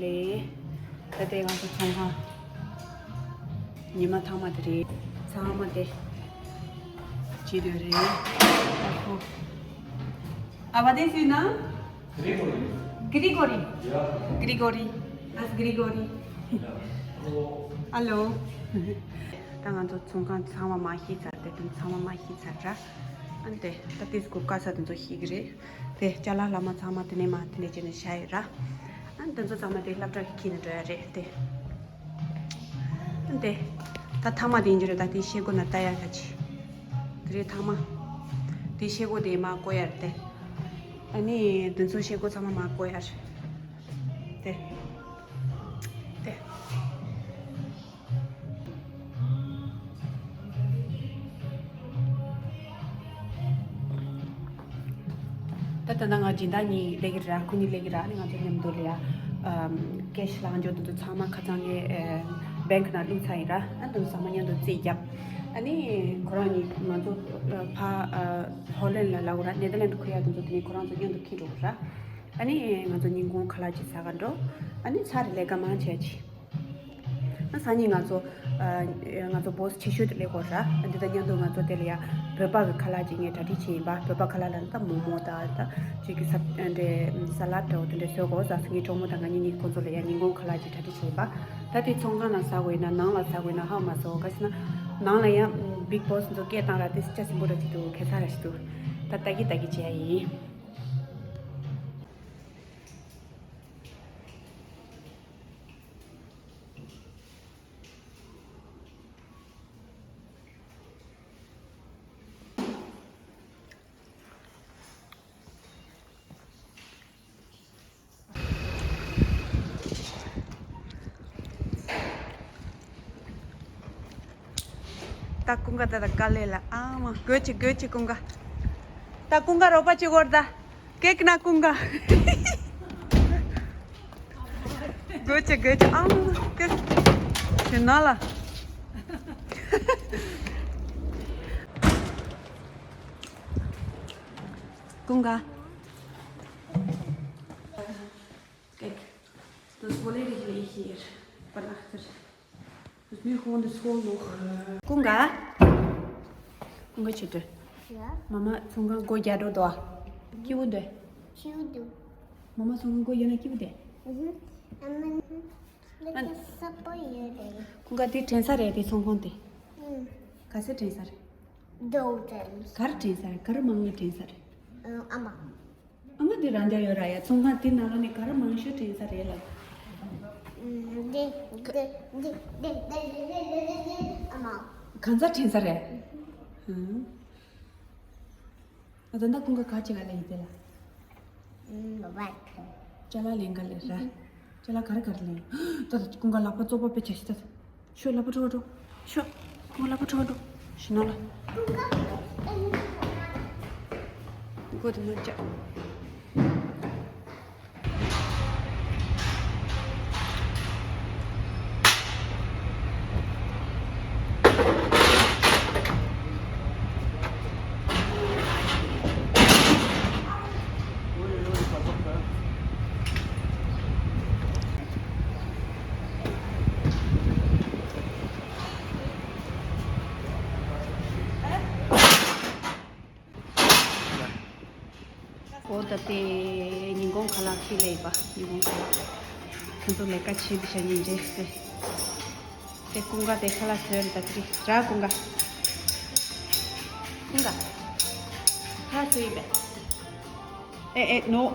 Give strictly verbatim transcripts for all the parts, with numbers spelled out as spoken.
ལེ། ད་ལྟའི་ང་ཚོ་ཚོང་ཁང་ཉི་མ་ཐ་མ་དེ་རེད། ཚང་མ་དེ་བྱེད་འདོད་རེད། ཨ་ཁོ། ཨ་བ་དེ་སུའི་ནང་། Grigori. Grigori. Yeah. Grigori. As Grigori. Yeah. Hello. Hello. ད་ང་ཚོ་ཚོང་ཁང་ཚང་མ་མ་ཤེས་ཚར་ཏེ་དུང་ཚང་མ་མ་ཤེས་ཚར་ར། ཨ་ནི་དེ་ད་ཏིས་གུ་ཀ་ས་དེ་ཚོ་ཤེས་ཀྱི་རེད། དེ་ཅ་ལག་ལ་མ་ཚང་མ་དེ་ནས་མ་དེ་ནས་བྱས་ནས་བཞག་ཡོད་ར། ཨ་ནི་དེ་ཚོ་ཚང་མ་དེ་སློབ་གྲྭ་གི་ཁྱེར་ནས་འགྲོ་ཡ་རེད་དེ། ཨ་ནི་དེ་ད་ཐ་མ་དེ་ཡིན་གྱི་རེད། ད་དེ་ཤེལ་སྒོ་ན་ལྟ་ཡ་ག་ཅི་དེ་རེད། ཐ་མ་དེ་ཤེལ་སྒོ་དེ་མ་བཀོག་ཡ་རེད་དེ། ཨ་ནི་དེ་ཚོ་ཤེལ་སྒོ་ཚང་མ་མ་བཀོག་ཡ་རེད་དེ། དེ། ད་ད་ལྟ་ང་སྦྱིན་བདག་གཉིས་སླེབས་ཀྱི་ར། ཁོ་གཉིས་སླེབས་ཀྱི་ར། ཨ་ནི་ང་ཚོ་མཉམ་དུ་ལ་ཡ་ཨམ་ཀེཤ་ལག་འཇོག་དེ་ཚོ་ཚང་མ་ཁ་ཚང་ངའི་ཨེ་བེང་ནང་བླུགས་ཚར་ཡིན་ར། ཨ་དེ་ཚོ་ཚང་མ་མཉམ་དུ་རྩིས་བརྒྱབ། ཨ་ནི་ཁོ་རང་གཉིས་ང་ཚོ་ཨ་ཕ་ཨ་ཧོ་ལན་ལ་ལབ་དགོས་ར། ནེ་དར་ལེན་ཌི་ཁུལ་ཡ་དེ་ཚོ་དེ་ནས་ཁོ་རང་ཚོ་མཉམ་དུ་འཁྱེར་འགྲོ་དགོས་ར། ཨ་ནི་ང་ཚོ་ཉིན་གུང་ཁ་ལག་ཅིག་ཟ་ག་འགྲོ། ཨ་ནི་ཚར་རེད། ལས་ཀ་མང་ཆེ་ཅིག་ཨ་སང་ཉིན་ང་ཚོ་ཨ་ང་ཚོ་སྦོ་སི་ཆེ་ཤོས་དེ་སླེབས་ཡོད་ར། ཨ་འདི་དང་མཉམ་དུ་ང་ཚོ་དེ་ལ་ཡ་བོད་པ་གི་ཁ་ལག་ཅིག་ངས་གྲ་སྒྲིག་བྱས་ཡིན་པ། བོད་པ་ཁ་ལག་ལ་ད་མོག་མོག་དང་ད་ཅིག་གི་ས་འདྲེ་ས་ལད་འདྲ་བོ་དེ་འདྲ་བཟོ་དགོས་ཟེར་སོང་། ངའི་གྲོགས་མོ་དང་ང་གཉིས་གཉིས་ཁོང་ཚོ་ལ་ཡ་ཉིན་གུང་ཁ་ལག་ཅིག་གྲ་སྒྲིག་བྱས་ཡིན་པ། ད་དེ་ཚོང་ཁང་ནང་ཟ་དགོས་ཡིན་ན་ནང་ལ་ཟ་དགོས་ཡིན་ན་ཧ་མ་སོང་། ག་ཟེར་ན་ནང་ལ་ཡ་བིག་བོ་སི་ཚོ་སྐད་བཏང་ར། དེ་སྐྱ་སིམ་པོ་འདྲ་ཅིག་འདུག་ཁེ་ས་ར་ཞིག་འདུག་ད་ལྟ་གི་ལྟ་གི་བྱས་ཡ་ཡིན། ད་ཀུན་དགའ་ད་ད་དཀའ་ལས་ལ་ཨ་མ་དགོད་ཅིག་དགོད་ཅིག་ཀུན་དགའ། ད་ཀུན་དགའ་རོགས་པ་ཅིག་འོར་ད། ཀེག་ན་ཀུན་དགའ། དགོད་ཅིག་དགོད་ཅིག་ཨ་མ་ཀེག་ཞུ་ན་ལ། ཀུན་དགའ། ཀེག Das Wolle hier, hier, Banachter. Das Büro und das Wohnbuch. ཀུན་དགའ། ཀུན་དགའ་ཆེ་དྲི། ཡ། མ་མ་ཚོང་ཁང་སྒོ་རྒྱག་འགྲོ་འདུག་ཨ། སྐྱིད་པོ་འདུག་སྐྱིད་པོ་འདུག་མ་མ་ཚོང་ཁང་སྒོ་རྒྱག་ན་སྐྱིད་པོ་འདུག་ཨུ་ཧུ། ཨ་མ། ལ་ཀ་ས་པོ་ཡོད་རེད། ཀུན་དགའ་དེ་དྲན་ས་རེད། དེ་ཚོང་ཁང་དེ། ཨུ། ག་ཚད་དྲན་ས་རེད། འགྲོ་དྲན། ག་རེ་དྲན་ས་རེད། ག་རེ་མང་ཉུང་དྲན་ས་རེད། ཨ་མ། ཨ་མ་དེ་རང་འཇགས་ཡོད་ར་ཡ། ཚོང་ཁང་དེ་ནང་ལོགས་ནས་ག་རེ་མང་ཤོས་དྲན་ས་རེད་ལབ། འདི་འདི་འདི་འདི་འདི་འདི་འདི་ཨ་མ། གང་ཚ་དྲན་ས་རེད། ཧུམ། ཨ་ད་ད་ཀུན་དགའ་ག་ཅི་ག་ལ་ཡིན་དེ་ལ། ཅ་ལག་ལེན་ག་ལེ་ར། ཅ་ལག་ག་རེ་ག་རེ་ལེན། ད་ད་ཀུན་དགའ་ལག་པ་བཙོག་པ་དཔེ་བྱ་ཤི་ད། ཤོག་ལག་པ་འཕྲོ་བ་འགྲོ། ཤོག་ཁོང་ལག་པ་འཕྲོ་བ་འགྲོ། ཤི་ན་ལ། གོ་དེ་མ་ཅག་འོ་ད་དེ་ཉིན་གུང་ཁ་ལག་ཁྱི་ལ་ཡིན་པ། ཉིན་གུང་ཁ་ལག་ཁྱོད་ཚོ་ལས་ཀ་བྱེད་དུ་ཤ་ཉིན་རེ་རེ། དེ་ཀུན་དགའ་དེ་ཁ་ལག་བཟོས་རེད། ད་དེ་ར་ཀུན་དགའ། ཀུན་དགའ། ཁ་ལག་བཟོས་ཡིན་པས། ཨེ་ཨེ་ནོ། ཨོ་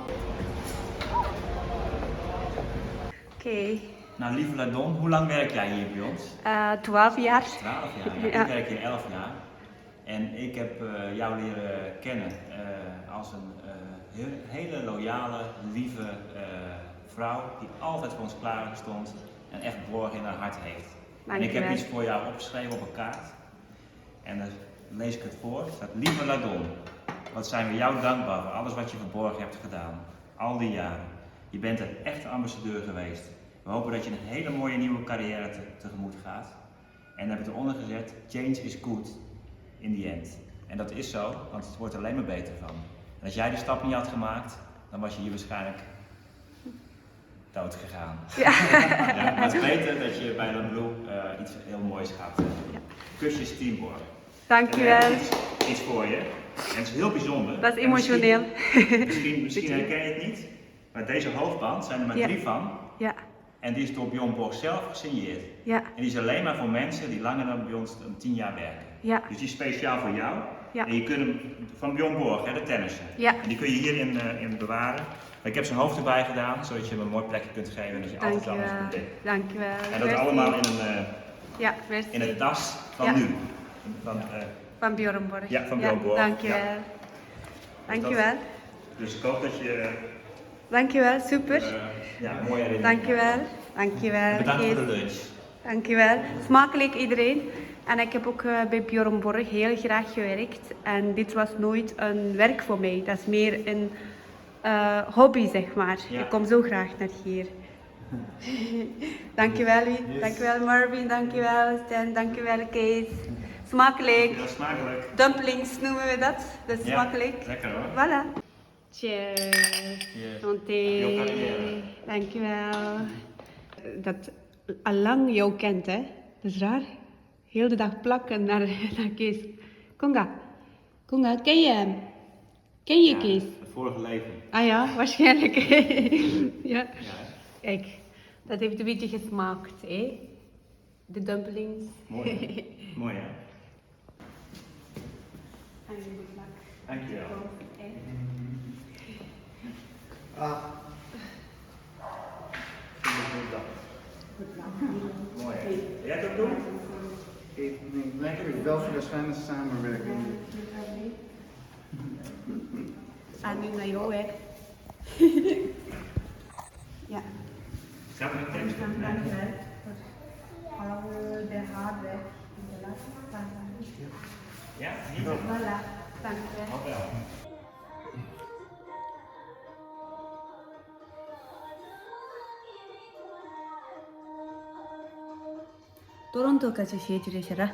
ཁེ། Nou, lieve Ladon, hoe lang werk jij hier bij ons? Eh, twaalf jaar. Twaalf jaar? Ja, ik werk hier elf jaar. En ik heb eh, jou leren kennen eh, als een eh, heel- hele loyale, lieve eh, vrouw die altijd voor ons klaar stond en echt borg in haar hart heeft. En ik heb iets voor jou opgeschreven op een kaart. En dan lees ik het voor. Staat: Lieve Ladon, wat zijn we jou dankbaar voor alles wat je verborgen hebt gedaan. Al die jaren. Je bent een echte ambassadeur geweest. We hopen dat je een hele mooie nieuwe carrière te- tegemoet gaat. En heb het eronder gezet: Change is good in the end. En dat is zo, want het wordt er alleen maar beter van. En als jij die stap niet had gemaakt, dan was je hier waarschijnlijk dood gegaan. Ja. Ja, maar het is beter dat je bij Lambloe uh, iets heel moois gaat uh, kusjes tien worden. Dankjewel. En iets, iets voor je. En het is heel bijzonder. Dat is emotioneel. Misschien, misschien, misschien herken je het niet, maar deze hoofdband zijn er maar ja. drie van. Ja. En die is door Bjorn Borg zelf gesigneerd. Ja. En die is alleen maar voor mensen die langer dan bij ons dan tien jaar werken. Ja. Dus die is speciaal voor jou. Ja. En je kunt hem van Bjorn Borg, hè, de tennisser. Ja. En die kun je hierin uh, in bewaren. Maar ik heb zijn hoofd erbij gedaan, zodat je hem een mooi plekje kunt geven en dat je altijd wel eens kunt denken. Dankjewel. En dat allemaal in, een, uh, ja, in een tas van ja. nu. Van, uh, van Bjorn Borg. Ja, van Bjorn Borg. Dankjewel. Ja. Dankjewel. Dus ik hoop dat je Dankjewel, super. Uh, ja, mooie herinnering. Dankjewel. Dankjewel. En bedankt voor de lunch. Dankjewel. Smakelijk iedereen. En ik heb ook uh, bij Bjorn Borg heel graag gewerkt. En dit was nooit een werk voor mij. Dat is meer een uh, hobby, zeg maar. Ja. Ik kom zo graag naar hier. Dankjewel, Wie. Yes. Dankjewel, Marvin. Dankjewel, Stan. Dankjewel, Kees. Smakelijk. Ja, smakelijk. Dumplings noemen we dat. Dat is ja, smakelijk. Lekker hoor. Voilà. Cheers. Yes. Santé. Dankjewel. Dat al lang jou kent, hè? Dat is raar. Heel de dag plakken naar, naar Kees. Conga. Conga, ken je hem? Ken je ja, Kees? Het vorige leven. Ah ja, waarschijnlijk. Ja. Ja. Kijk, dat heeft een beetje gesmaakt, hè? De dumplings. Mooi. Mooi, hè? Dankjewel. Ah. Mooi. Jij dat doen? Ik denk wel voor de samenwerking. Aan u naar jou, hè. Ja. Dank u wel voor al de hard werk in de laatste paar dagen. Ja, niet zo. Voilà, dank u wel. Toronto ག་ཅི་བཤད་ཀྱི་རེད་ཤག་ར།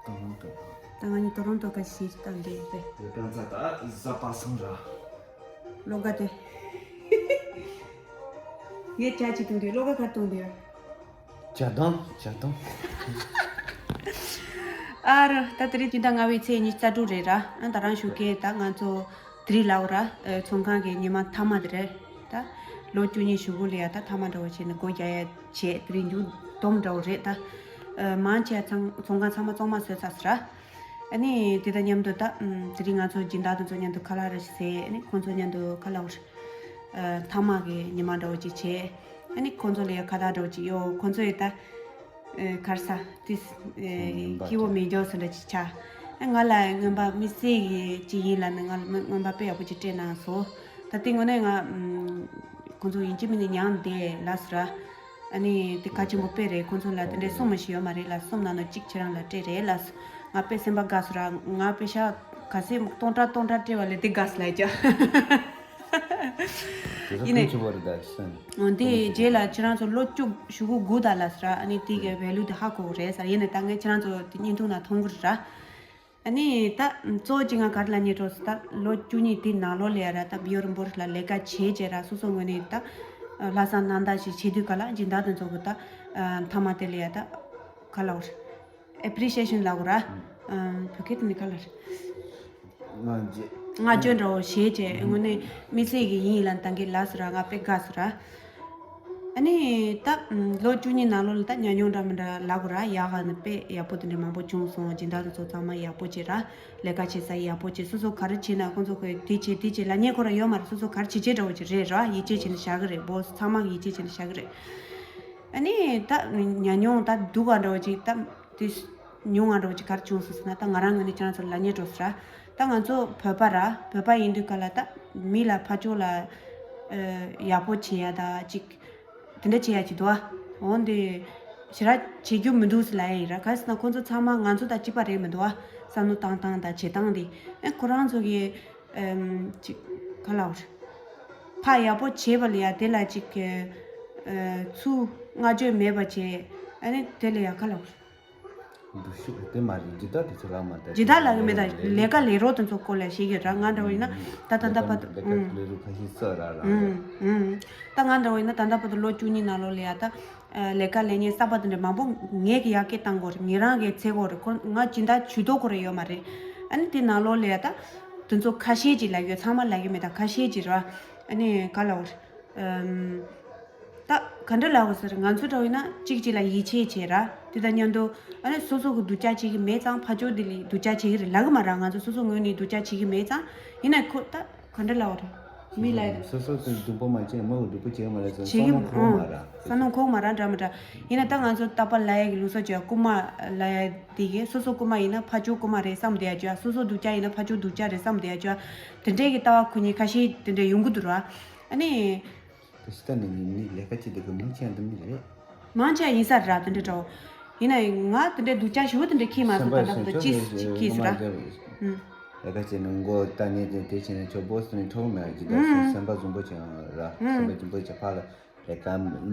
Toronto། ད་ང་གཉིས་Toronto ག་ཅི་བཤད་ཀྱི་ད་འདི་རེད། ཡོད་ཀྱང་ཚ་ད་ཟ་པ་སང་ར། ལོ་ག་དེ། ངས་ཇ་ཅིག་བཏུང་དུས་ལོ་ག་ག་བཏུང་དུས། ཇ་དང་ཇ་དང་། ཨ་ར་ད་དེ་རིང་སྤྱི་ཟླ་ལྔ་པའི་ཚེས་ཉི་ཤུ་རྩ་དྲུག་རེད་ར། ཨ་ད་རང་ཞུ་མཁན་ད་ང་ཚོ། དེ་རིང་ལབ་ར། ཚོང་ཁང་གི་ཉི་མ་མཐའ་མ་དེ་རེད། ད་ལོ་བཅུ་གཉིས་གཞུག་གུ་ལ་ཡ་ད་མཐའ་མ་འདྲ་བོ་བྱས་ནས་སྒོ་རྒྱག་ཡ་བྱས། དེ་རིང་མཇུག་སྡོམ་འདྲ་བོ་རེད་ད། མང་ཆེ་བ་ཚང་ཚོང་ཁང་ཚང་མ་བཙོང་མ་བཟོས་ཚར་སོང་ར། ཨ་ནི་དེ་དང་མཉམ་དུ་ད་དེ་རིང་ང་ཚོ་སྦྱིན་བདག་དེ་ཚོ་མཉམ་དུ་ཁ་ལག་རེ་ཞིག་བཟས། ཨ་ནི་ཁོང་ཚོ་མཉམ་དུ་ཁ་ལག་མཐའ་མ་གི་ཉི་མ་འདྲ་བོ་ཅིག་བྱས། ཨ་ནི་ཁོང་ཚོ་ལ་ཡ་ཁ་བརྡ་འདྲ་བོ་ཅིག་ཡོད། ཁོང་ཚོ་ཡི་ད། ཨེ་གར་ས་ཏིས་ཨེ་སྐྱིད་པོ་མེད་འཇོག་སུ་འདྲ་ཅིག་ཆགས། ཨེ་ང་ལ་རྔོན་པ་མི་སེ་གི་ཅིག་ཡིན་ལ་ནི་ང་ལ་རྔོན་པ་དཔེ་ཡག་པོ་ཅིག་སྤྲད་གནང་སོང་། ད་ལྟའི་ངོ་ནས་ང་ཁོང་ཚོ་ཡིན་གཅིག་མིན་གཅིག་མྱངས་བསྡད་ལབ་སོང་ར། ཨ་ནི་དེ་གལ་ཆེན་པོ་དཔེ་རེད། ཁོང་ཚོ་ལ་དེ་འདྲའི་སོང་མ་ཞིག་ཡོད་མ་རེད་ལ། སོང་ན་ནོ་གཅིག་ཁྱེད་རང་ལ་སྤྲད་རེད་ལབ་སོང་། ང་དཔེ་སེམས་པ་དགའ་སོང་ར། ང་དཔེ་ཤ་ག་ཚོད་སྟོང་ཕྲག་སྟོང་ཕྲག་སྤྲད་པ་ལས་དེ་དགའ་སོང་ལབ་ཀྱང་། དེ་ཚོ་ཡིན་ནའི་ཀུན་སྤྱོད་པོ་རེད་ད་ཤི་ས་ནི། འོ་འདི་རྗེས་ལ་ཁྱེད་རང་ཚོ་ལོ་བཅུ་གཞུག་གུ་དགུ་དང་ལབ་སོང་ར། ཨ་ནི་དེ་གའི་ཝེ་ལུ་དེ་ཧ་གོ་གི་རེད་ཟེར། ཡིན་ནའི་ད་ངས་ཁྱེད་རང་ཚོ་དེ་བརྙན་ཐུང་ནང་མཐོང་གི་རེད་ར། ཨ་ནི་ད་གཙོ་བོ་གཅིག་ང་ག་རེ་ལབ་སྙིང་འདོད་སོང་། ད་ལོ་བཅུ་གཉིས་དེའི་ནང་ལོགས་ལ་ཡ་ར་ད་བི་ཡོ་རི་འབོར་ལ་ལས་ཀ་བྱས་བྱས་ར། སོ་སོ་ངོས་ནས་ད་ལྷག་བསམ་རྣམ་དག་ཞིག་བྱེད་དུས་ག་ལ་སྦྱིན་བདག་དེ་ཚོ་གི་ད་མཐའ་མ་དེ་ལ་ཡ་ད་ག་ལབ་དགོས་རེད། ཨེ་པི་རི་ཤི་ཡེ་ཤན་ལབ་དགོས་ར། བོད་སྐད་དེ་ནི་ག་ལབ་རེད། བསྔགས་བརྗོད། བསྔགས་བརྗོད་འདྲ་བོ་བྱས་བྱས་དངོས་གནས་དམིགས་བསལ་གྱི་ཡིན་ལ་ད་གིན་ལབ་སོང་ར། ང་དཔེ་དགའ་སོང་ར། ཨ་ནི་ད་ལོ་བཅུ་གཉིས་ནང་ལོགས་ལ་ད་ཉམས་མྱོང་འདྲ་མི་འདྲ་ལབ་དགོས་ར། ཡག་ག་ནི་དཔེ་ཡག་པོ་དེ་འདྲ་མང་པོ་བྱུང་སོང་། སྦྱིན་བདག་དེ་ཚོ་ཚང་མ་ཡག་པོ་བྱས་ར། ལས་ཀ་བྱེད་ས་ཡག་པོ་བྱས། སོ་སོ་ག་རེ་བྱས་ན་ཁོང་ཚོ་གིས་དེ་བྱས་དེ་བྱས་ལབ་མཁན་ཁོ་རང་ཡོད་མ་རེད། སོ་སོ་ག་རེ་བྱེད་བྱེད་འདྲ་བོ་ཅིག་རེད་ར། ཡིད་ཆེས་བྱས་ནས་བཞག་གི་རེད། སྦོ་སི་ཚང་མ་གིས་ཡིད་ཆེས་བྱས་ནས་བཞག་གི་རེད། ཨ་ནི་ད་ཉམས་མྱོང་ད་སྡུག་ག་འདྲ་བོ་ཅིག་ད་དེ་མྱོང་བ་འདྲ་བོ་ཅིག་ག་རེ་བྱུང་སོང་ཟེར་ན། ད་ང་རང་ངོས་ནས་ཁྱེད་རང་ཚོ་ལ་ལབ་སྙིང་འདོད་སོང་ར། ད་ང་ཚོ་བོད་པ་ར། བོད་པ་ཡིན་དུས་ག་ལ་ད་མི་ལ་ཕར་ཕྱོགས་ལ་ཨ་ཡག་པོ་བྱེད་ཡ་ད་ཅིག་དེ་འདྲ་བྱེད་ཡ་ཅིག་འདུག་ཨ། འོ་འདི་ཞེ་དྲག་བྱེད་རྒྱུ་མི་འདུག་ཟེར་ལབ་ཡ་ཡིན་ར། ག་རེ་ཟེར་ན་ཁོང་ཚོ་ཚང་མ་ང་ཚོ་དང་གཅིག་པ་རེད་མི་འདུག་ཨ། བསམ་བློ་བཏང་སྟངས་དང་བྱེད་སྟངས་དེ། ཨེ་ཁོ་རང་ཚོ་གི་ཨམ་ཅིག་ག་ལབ་དགོས་རེད། ཕར་ཡག་པོ་བྱས་པ་ལ་ཡ་དེ་ལ་ཅིག་ཨ་ཚུར་བསྔགས་བརྗོད་མེད་པ་བྱས། ཨ་ནི་དེ་ལ་ཡ་ག་ལབ་དགོས་རེད། འདུ་ཤེས་དེ་མ་རེད། ཇི་ལྟར་དེ་ཚོ་ལག་མ་བསྟར། ཇི་ལྟར་ལག་གི་མེད། ད་ལས་ཀ་ལས་རོགས་དེ་ཚོ་སྐོར་ལ་ཤེས་ཀྱི་ར། ང་འདྲ་བོ་ཡིན་ན་ད་ད་ལྟ་བར་དུ། ལས་ཀ་ལས་རོགས་ཁ་ཤས་ས་ར་ར། ཨུམ། ཨུམ། ད་ང་འདྲ་བོ་ཡིན་ན་ད་ལྟ་བར་དུ་ལོ་བཅུ་གཉིས་ནང་ལོགས་ལ་ཡ་ད་ལས་ཀ་ལས་ཉེན་གསར་པ་དེ་འདྲ་མང་པོ་ངས་ཀྱི་ཡར་སྐྱེད་བཏང་དགོས་རེད། ངེད་རང་གིས་འཚོལ་དགོས་རེད། ཁོ་ང་སྦྱིན་བདག་ཇུས་གཏོགས་དགོས་རེད་ཡོད་མ་རེད། ཨ་ནི་དེ་ནང་ལོགས་ལ་ཡ་ད་དེ་ཚོ་ཁ་ཤས་ཅིག་ལབ་ཡོད། ཚང་མ་ལབ་ཀྱི་མེད། ད་ཁ་ཤས་ཅིག་ར། ཨ་ནི་ག་ལབ་དགོས་རེད། ཨམ། ད་ག་འདྲ་ལབ་དགོས་ཟེར། ང་ཚོ་འདྲ་བོ་ཡིན་ན་གཅིག་གཅིག་ལ་ཡིད་ཆེས་བྱེད་ར། དེ་དང་མཉམ་དུ་ཨ་ནི་སོ་སོ་གི་སྡུག་ཅག་བྱེད་ཀྱི་མེད་ཙང་ཕར་ཕྱོགས་དེ་ལ་སྡུག་ཅག་བྱེད་ཀྱི་རེད་ལབ་གི་མ་ར། ང་ཚོ་སོ་སོ་ངོས་ནས་སྡུག་ཅག་བྱེད་ཀྱི་མེད་ཙང་། ཡིན་ན་ཁོ་ད་ག་འདྲ་ལབ་དགོས་རེད། མི་ལ་ཡིན་ན། སོ་སོ་དེ་སྡུག་པོ་མ་བྱེད། མི་གི་སྡུག་པོ་བྱེད་མ་རེད་ཟེར། བྱེད་ཀྱི། བསམ་བློ་འཁོར་མ་ར། བསམ་བློ་འཁོར་མ་ར་འདྲ་མི་འདྲ། ཡིན་ན་ད་ང་ཚོ་རྟག་པར་ལབ་ཡ་གི་ལུགས་སྲོལ་བྱས། རྐུན་མ་ལབ་ཡ་དེ་གི་སོ་སོ་རྐུན་མ་ཡིན་ན་ཕར་ཕྱོགས་རྐུན་མ་རེད་བསམ་བསྡད་ཡ་བྱས། སོ་སོ་སྡུག་ཅག་ཡིན་ན་ཕར་ཕྱོགས་སྡུག་ཅག་རེད་བསམ་བསྡད་ཡ་བྱས། དེ་འདྲའི་གི་ལྟ་བ་ཁོ་གཉིས་ཁ་ཤས་དེ་འདྲ་ཡོང་གི་འདུག་ར། ཨ་ནི། དེ་ཤི་ད་ནི་ནི་ནི་ལས་ཀ་ཅི་འདུག་གི་མང་ཆེ་འདུག་ནི་རེད། མང་ཆེ་ཡིན་ས་ར། དེ་འདྲ་འདྲ་བོ། ཡིན་ན་ང་དེ་འདྲའི་སྡུག་ཅག་ཞེ་པོ་དེ་འདྲ་ཁྱེར་མ་སོང་། ད་ལྟ་བར་དུ་ཅི་ཅི་ཁྱེར་སོང་ར། ཨུམ། ལས་ཀ་བྱས་ནས་མགོ་ལྟ་ཉེ་དེ་དེ་བྱས་ནས་ཆོག་པོ་སོང་ནས་ཁྲོ་མེད་ཀྱི་ད་སེམས་པ་བཟང་པོ་བྱས་ར། སེམས་པ་བཟང་པོ་བྱས་ཕར་ལ་ལས་ཀ་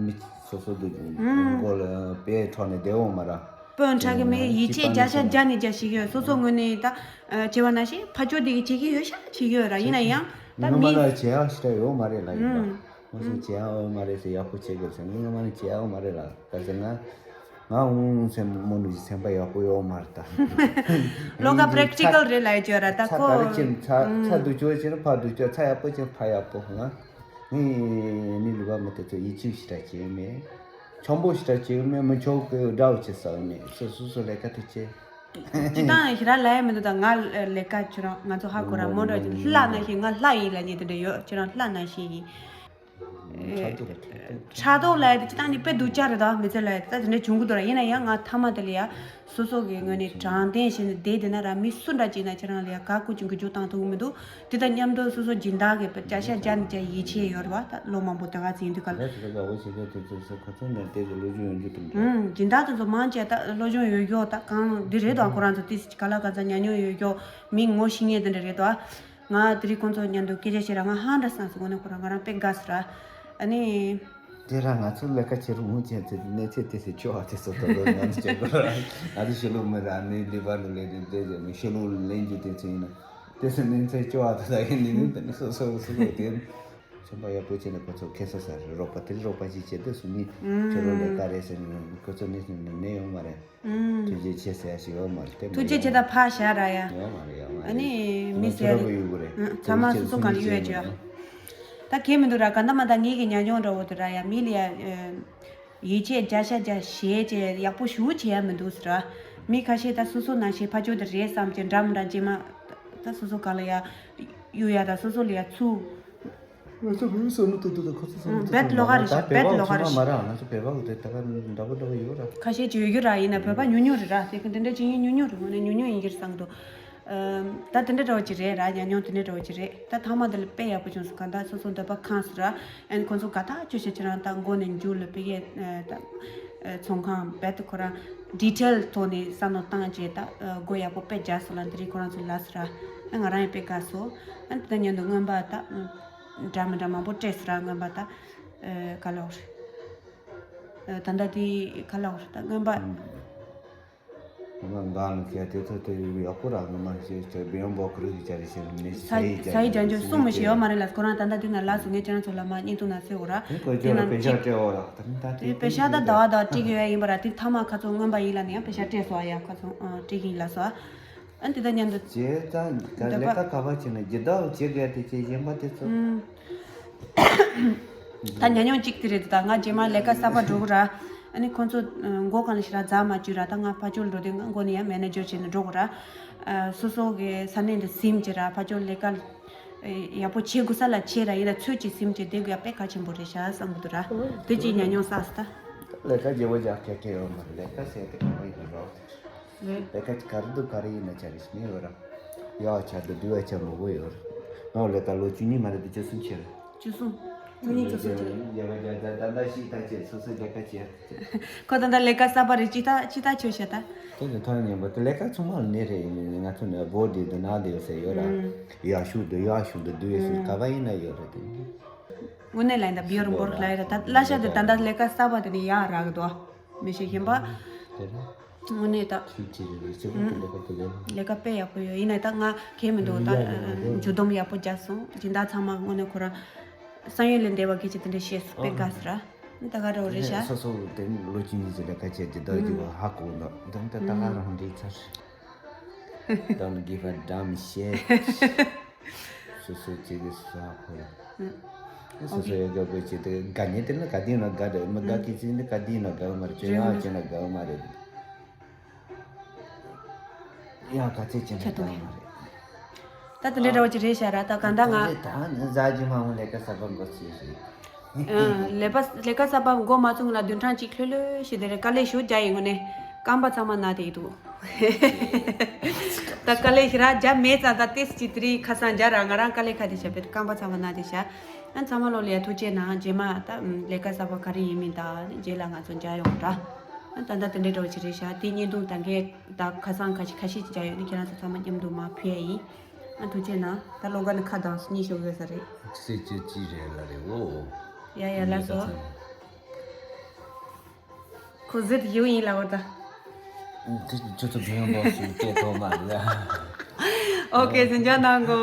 མི་སོ་སོ་དེ་མགོ་ལ་དཔེ་འཕྲོག་ནས་བསྡད་འོང་མ་ར། དཔོན་ཁྲ་གི་མེད། ཡིད་ཆེས་བརྒྱ་ཆ་བརྒྱ་ནས་བརྒྱ་བྱེད་ཀྱི་ཡོད། སོ་སོ་ངོས་ནས་ད་བྱས་པ་ན་ཞིག་ཕར་ཕྱོགས་དེ་གི་བྱེད་ཀྱི་ཡོད་ཤག་བྱེད་ཀྱི་ཡོད་ར། ཡིན་ན་ཡང་ད་མི་ངོ་མ་ལ་བྱེད་ཡག་ཞིག་ད་ཡོད་མ་རེད་ལ། ཡིན་པ། ཨུམ། ངོ་སོ་བྱེད་ཡག་ཡོད་མ་རེད་ཟེར། ཡག་པོ་བྱེད་དགོས་ཟེར། ངོ་མ་ལ་བྱེད་ཡག་ཡོད་མ་རེད་ལ། ག་ཟེར་ང་ང་འུང་སེམས་མོ་ནུ་སེམས་པ་ཡག་པོ་ཡོད་མ་རེད་ད། ལོ་ག་པྲེག་ཊི་ཀལ་རེད་ལ་ཡོད་ར། ད་ཚ་ཁོ་ག་རེ་ཅན་ཚ་ཚ་སྡུག་ཅོ་ཅན་ཕ་སྡུག་ཅོ། ཚ་ཡག་པོ་ཅན་ཕ་ཡག་པོ། ང་ངས་ནི་ལུ་བ་མི་དེ་ཚོ་ཡིད་ཆེས་ཞིག་ད་བྱེད་མེད། ཆང་པོ་ཞིག་ད་བྱེད་མེད། མི་ཆོག་གི་དགྲ་བོ་ཆེ་ས་མེད། སོ་སོ་སོ་ལས་ཀ་དེ་བྱེད། ཅི་དང་ཞི་ར་ལ་ཡ་མི་འདུག་ད་ང་ལས་ཀ་ཁྱོད་རང་ང་ཚོ་ཧ་གོ་ར། མོ་འདྲ་ཅིག་ལྷ་ན་ཤེས། ང་ལྷ་ཡིན་ལ་ཉེ་དེ་འདྲ་ཡོད། ཁྱོད་རང་ལྷ་ན་ཤེས་ཡིན། ཕྲག་དོག་ལ་ཕྲག་དོག་ལ་ཡ་དེ་ཅི་ད་ནི་དཔེ་སྡུག་ཅག་རེད་ད། མི་ཚེ་ལ་ཡ་ད་དེ་འདྲ་བྱུང་གི་འདུག་ར། ཡིན་ན་ཡང་ང་མཐའ་མ་དེ་ལ་ཡ་སོ་སོ་གི་ངོས་ནས་དྲང་བདེན་བྱས་ནས་བསྡད་བསྡད་ན་ར། མི་སུ་འདྲ་ཅིག་ན་ཁྱེད་རང་ལ་ཡ་ག་ཀུ་ཅིག་འགུལ་སྐྱོད་བཏང་ཐུབ་ཀྱི་མི་འདུག་དེ་དང་མཉམ་དུ་སོ་སོ་སྦྱིན་བདག་གི་བརྒྱ་ཆ་བརྒྱ་ནས་བརྒྱ་ཡིད་ཆེས་ཡོད་རེད་བ། ད་ལོ་མང་པོ་དེ་ག་ཚིག་ཡིན་དུས་ག་ལ། ད་དེ་ག་འོ་བྱེད་ཀྱི་དེ་ཚོ་ཁོ་ཚོ་ནས་དེ་གི་སློབ་སྦྱོང་ཡོང་རྒྱུ་དེ་འདྲ། ཨུམ། སྦྱིན་བདག་དེ་ཚོ་མང་ཆེ་ད་སློབ་སྦྱོང་ཡོད་ཡོད་ད་གང་འདི་རེད་དོ། ཁོ་རང་ཚོ་ཏིས་ག་ལ་ག་ཚ་ཉམས་མྱོང་ཡོད་ཡོད། མི་ངོ་ཤེས་མཁན་དེ་འདྲ་རེད་དོ། ང་དེ་རིང་ཁོང་ཚོ་མཉམ་དུ་སྐད་ཆ་བཤད་ར་ང་ཧང་འདྲ་སང་སོང་། ངོ་ནས་ཁོ་རང་ང་རང་དཔེ་དགའ་སོང་ར། ཨ་ནི། དེ་ར་ང་ཚོ་ལས་ཀ་བྱེད་རུང་མུ་ཅན་ཚེ་གནས་ཚེ་དེ་སེ་ཆོ་བ་དེ་སོ་ཏོ་ལོ་ང་ཚོ་བྱེད་དགོས་ར། ང་ཚོ་ཤི་ལུགས་མི་ར་ནི་ལི་བ་ནུ་ལེ་དེ་དེ་ཟེར་མི་ཤི་ལུགས་ལེན་རྒྱུ་དེ་ཚོ་ཡིན་ན་དེ་སེ་གནས་ཚེ་ཆོ་བ་དེ་ད་ཡིན་ནི་ནི་དེ་ནི་སོ་སོ་སོ་སོ་དེ་ཆོ་པ་ཡག་པོ་བྱས་ནས་ཁོ་ཚོ་ཁེ་ས་ས་རེད། རོགས་པ་དེ་རོགས་པ་ཅིག་བྱེད་དུས་སུ་ནི་ཁྱོད་རང་ལས་ཀ་རེད་ཟེར་ནི་ཁོ་ཚོ་ནི་ནི་ནི་ཡོང་མ་རེད། ཐུགས་རྗེ་ཆེ་ཟེར་ཡ་ཞིག་ཡོད་མ་རེད། དེ་མ་ཐུགས་རྗེ་ཆེ། ད་ཕ་ཤ་ར་ཡ། ཡོད་མ་རེད། ཡོད་མ་རེད། ཨ་ནི་མི་ཟེར་ཁྱོད་ར་གི་ཡོད་གི་རེད། ཚང་མ་སོ་སོ་གང་ལ་གཡོལ་ཡ་བྱོས། ད་གལ་མི་འདུག་ར། ག་འདྲ་མ་ད་ངེད་ཀྱི་ཉམས་མྱོང་འདྲ་བོ་དེ་ར་ཡ། མི་ལ་ཡ་ཡིད་ཆེས་བརྒྱ་ཆ་བརྒྱ་བྱས་བྱས་ཡག་པོ་ཞུ་བྱེད་ཡ་མི་འདུག་ཟེར་ར། མི་ཁ་ཤས་ད་སོ་སོ་ནང་བཞིན་ཕར་ཕྱོགས་དེ་རེད་བསམ་བྱས་འདྲ་མི་འདྲ་རྗེས་མ་ད་སོ་སོ་གང་ལ་ཡ་གཡུག་ཡ་ད་སོ་སོ་ལ་ཡ་ཚུགས། ང་ཚོ་བོད་བསམ་བློ་གཏོང་དུས་ད་ཁོ་ཚོ་བསམ་བློ་བེད་ལོག་ག་རེད་ཤག་བེད་ལོག་ག་རེད་ཤག་མ་ར། ང་ཚོ་བོད་པ་གི་དེ་ད་ག་འདྲ་པོ་འདྲ་པོ་ཡོད་ར། ཁ་ཤས་ཅིག་ཡོད་རྒྱུ་ར། ཡིན་ན་བོད་པ་ཉུང་ཉུང་རེད་ར། དེ་གི་འདི་འདྲ་ཅིག་ཡིན་ཉུང་ཉུང་རེད། ངོ་ནས་ཉུང་ཉུང་ཡིན་གྱི་རེད་བསམ་གི་འདུག་ཨམ། ད་དེ་འདྲ་འདྲ་པོ་ཅིག་རེད་ར། ཉམས་མྱོང་དེ་འདྲ་འདྲ་པོ་ཅིག་རེད། ད་ཐ་མ་དེ་ལ་དཔེ་ཡག་པོ་བྱུང་སོང་། ག་ད་སོ་སོ་འདོད་པ་ཁེངས་སོང་ར། ཨན་ཁོང་ཚོ་ག་ད་ཅོ་ཤ་ཁྱེད་རང་ད་མགོ་ནས་མཇུག་ལ་དཔེ་གས་ད་ཚོང་ཁང་བེད་ཁོ་རང་ཌི་ཊེལ་ཐོག་ནས་བསམ་བློ་བཏང་བྱས་ད་སྒོ་ཡག་པོ་དཔེ་རྒྱག་སོང་ལ། དེ་རིང་ཁོ་རང་ཚོ་ལབ་སོང་ར། ཨ་ང་རང་ཡང་དཔེ་དགའ་སོང་། ཨ་དེ་ད་མཉམ་དུ་རྔོན་པ་ད། འདྲ་མི་འདྲ་མང་པོ་སྤྲད་སོང་ར། རྔོན་པ་ད། ཨ་ག་ལབ་དགོས་རེད། ཨ་ད་ལྟ་དེ་ག་ལབ་དགོས་རེད། ད་རྔོན་པ། ང་འདང་ལ་ཁྱེད་དེ་ཚོ་དེ་ཡག་པོ་ར། ང་མ་ཤེས་ཅེ་བེ་ཡོང་བོག་རུ་གི་ཅ་རི་ཤེས་ནི་ས་ཡི་ས་ཡི་རྒྱ་འཇོག་གསུང་མི་ཤེས་ཡོད་མ་རེད་ལ། ཁོ་རང་ད་ལྟ་དེ་ན་ལ་སུ་ངས་ཁྱེད་རང་ཚོ་ལ་མ་བརྙན་ཐུང་ན་ཟེར་འོ་ར། དེ་ཁོ་ཚོ་ལ་པེ་ཤག་སྤྲད་འོ་ར། ད་ད་དེ་པེ་ཤག་ད་ཟླ་བ་ཟླ་བ་སྤྲད་གི་ཡོད་ཡིན་པ་ར། དེ་ཐ་མ་ཁ་ཚོ་རྔོན་པ་ཡིན་ལ་ནི་ཡང་པེ་ཤག་སྤྲད་སོང་ཡ། ཁ་ཚོ་ཨ་སྤྲད་གི་ཡིན་ལ་སོ། ཨ་འདི་ད་མཉམ་དུ། བྱས་ཙང་ད་འདོད་པ། ལས་ཀ་ག་པར་བྱས་ན་ཇི་ལྟར་བྱེད་དགོས་དེ་བྱས། གཞན་པ་དེ་ཚོ། ཨུམ། ད་ཉམས་མྱོང་གཅིག་དེ་རེད། ད་ང་རྗེས་མ་ལས་ཀ་གསར་པ་འགྲོ་གི་ར། ཨ་ནི་ཁོང་ཚོ་མགོ་གང་ལ་ཞིག་ར་འཛག་མ་བཅུག་ར། ད་ང་ཕར་ཕྱོགས་འགྲོ་དུས་ང་མགོ་ནས་ཡང་མེ་ནེ་ཇར་བྱས་ནས་འགྲོ་གི་ར། སོ་སོ་གི་ས་གནས་འདི་ཟིན་བྱས་ར། ཕར་ཕྱོགས་ལས་ཀ་ཡག་པོ་བྱེད་དགོས་ས་ལ་བྱས་ར། ཡིན་ན་ཚོད་ཀྱིས་ཟིན་བྱས་བསྡད་དགོས་ཡ་དཔེ་གལ་ཆེན་པོ་རེད་ཤག་བསམ་གི་འདུག་ར། དེ་ཅིག་ཉམས་མྱོང་བསགས་སོང་ད། ལས་ཀ་བརྗེ་པོ་རྒྱག་ཁེ་ཁེ་ཡོད་མ་རེད། ལས་ཀ་ཟེར་དེ་ག་པར་ཡིན་རོགས། ལས་ཀ་ག་རེ་འདུག་ག་རེ་ཡིན་ན་བྱ་རེད་ཞིག་མི་ཡོད་ར། ཡག་ཆ་འདུག་འདུག་ཡ་ཆ་མང་པོ་ཡོད་ར། ང་ལས་ཀ་ལོ་བཅུ་གཉིས་མ་རེད་དེ་བཅུ་གསུམ་ཕྱིན། བཅུ་གསུམ། བཅུ་གཉིས་བཅུ་གསུམ་ཕྱིན། ཡ་ཡ་ཡ་ད་ད་ད་ཤི་ད་བྱེད། སོ་སོའི་ལས་ཀ་བྱེད། ཁོ་ད་ད་ལས་ཀ་གསར་པ་རེད། ཅི་ད་ཅི་ད་ཆོས་བཤད་ད། དེ་ནི་ཐོན་ཉན་པ་དེ་ལས་ཀ་ཚང་མ་ལ་ནི་རེད། ཡིན་ནི་ང་ཚོ་ནི་བོ་འདི་འདི་ན་འདི་ཡོད་ཟེར་ཡོད་ར། ཨུམ། ཡག་ཤོས་འདི་ཡག་ཤོས་འདི་འདི་ཡོད་ཟེར། ཨུམ། ག་པར་ཡིན་ན་ཡོད་རེད་དེ། དངོས་གནས་ལ་ཡིན་ད་བི་ཡོར་འབོར་ལ་ཡོད་ར། ད་གླ་ཆ་དེ་ད་ད་ལས་ཀ་གསར་པ་དེ་ནི་ཡག་རག་གི་འདུག་མི་ཤེས་ཤེས་པ། དེ་རེད། དངོས་གནས་ད། ཁྱེད་ཀྱི་རེ་རེ་ཆེ་བོ་དེ་ལས་ཀ་དེ་ལས། ལས་ཀ་དཔེ་ཡག་པོ་ཡོད། ཡིན་ནའི་ད་ང་གལ་མི་འདུག་ད་ཡ་ཡ་ཡ་ཡ། ཇུས་འདོམས་ཡག་པོ་རྒྱག་སོང་། སྦྱིན་བདག་ཚང་མ་དངོས་གནས་ཁོ་རང་བསམ་ཡུལ་ལས་འདས་པ་སྐད་ཆ་དེ་འདྲ་བཤད་སོང་། དཔེ་དགའ་སོང་ར། ད་ག་འདྲ་བོ་རེད་ཤག་སོ་སོ་དེ་ལོ་གཅིག་གཉིས་ཙམ་ལས་ཀ་བྱས་ཀྱི་ད་ཀྱི་བ་ཧ་གོ་འདུག་དེ་ད་ད་ག་རང་འདྲི་ཚར། Don't give a damn shit. སོ་སོ་ཅིག་གི་སོ་ཧ་གོ་ཡ། སོ་སོ་ཡོད་དགའ་པོ་ཅིག་དེ་དགའ་ཉེ་དེ་ལ་ག་དེ་ན་དགའ་རེད། མི་དགའ་གི་ཅིག་ནི་ག་དེ་ན་དགའ་མ་རེད། ཅོ་ཡང་ཅོ་ན་དགའ་མ་རེད། ཡང་ག་ཚད་ཅན་ཆེ་དུ་དང་མ་རེད། ད་དེ་འདྲའི་འདྲ་བོ་ཅིག་རེད་ཤག་ར། ད་གང་ལྟར་ང་ད་ནི་ཟ་རྒྱུ་མ་འོང་ལས་ཀ་གསར་པ་འགོ་ཚུགས་རེད། ཨ། ལས་པ་ལས་ཀ་གསར་པ་འགོ་མ་ཚུགས་ལ་བདུན་ཕྲག་གཅིག་ལྷོད་ལྷོད་ཞིག་དེ་རེད། དཀའ་ལས་ཞེ་པོ་རྒྱག་ཡིན། དངོས་གནས་རྐང་པ་ཚང་མ་ན་བསྡད་འདུག་ད་དཀའ་ལས་ཞེ་དྲག་རྒྱག་མེད་ཙང་ད་ཏོག་ཙམ་ཅིག་དེ་རིང་ཁ་སང་རྒྱག་ར། ང་རང་དཀའ་ལས་ཁག་དེ་བྱས་པས་རྐང་པ་ཚང་མ་ན་བསྡད་ཤག་ཨ། ཚང་མ་ལོ་ལ་ཡ་ཐུགས་རྗེ་གནང་། རྗེས་མ་ད་ལས་ཀ་གསར་པ་ག་རེ་ཡིན་མིན་ད་རྗེས་ལ་ང་ཚོ་མཇལ་ཡོང་འདྲ། ཨ། ད་ལྟ་དེ་འདྲའི་འདྲ་བོ་ཅིག་རེད་ཤག་དེའི་བརྙན་ཐུང་ད་གའི་ད་ཁ་སང་ཁ་ཤས་ཁ་ཤས་ཅིག་མཇལ་ཡོད་ནི་ཁྱེད་རང་ཚོ་ཚང་མ་མཉམ་དུ་མར་ཕུལ་ཡ་ཡིན། ཨ། ཐུགས་རྗེ་གནང་། ད་ལོ་འགའ་ནི་ཁ་གདངས་སོང་། གཉིད་ཤོར་ཡོད་ས་རེད། ཚེས་བཅུ་གཅིག་རེད་ལ་རེད་འོ། ཡ་ཡ་ལགས་སོ། ཁོ་ཟིད་ཡོད་ཡིན་ལ་འོ་ད། དེ་ཁྱོད་ཚོ་བེང་བོག་སུ་སྐད་ཐོག་མ་རེད། ཨོ་ཀེ། གཟིམ་འཇག་གནང་གོ།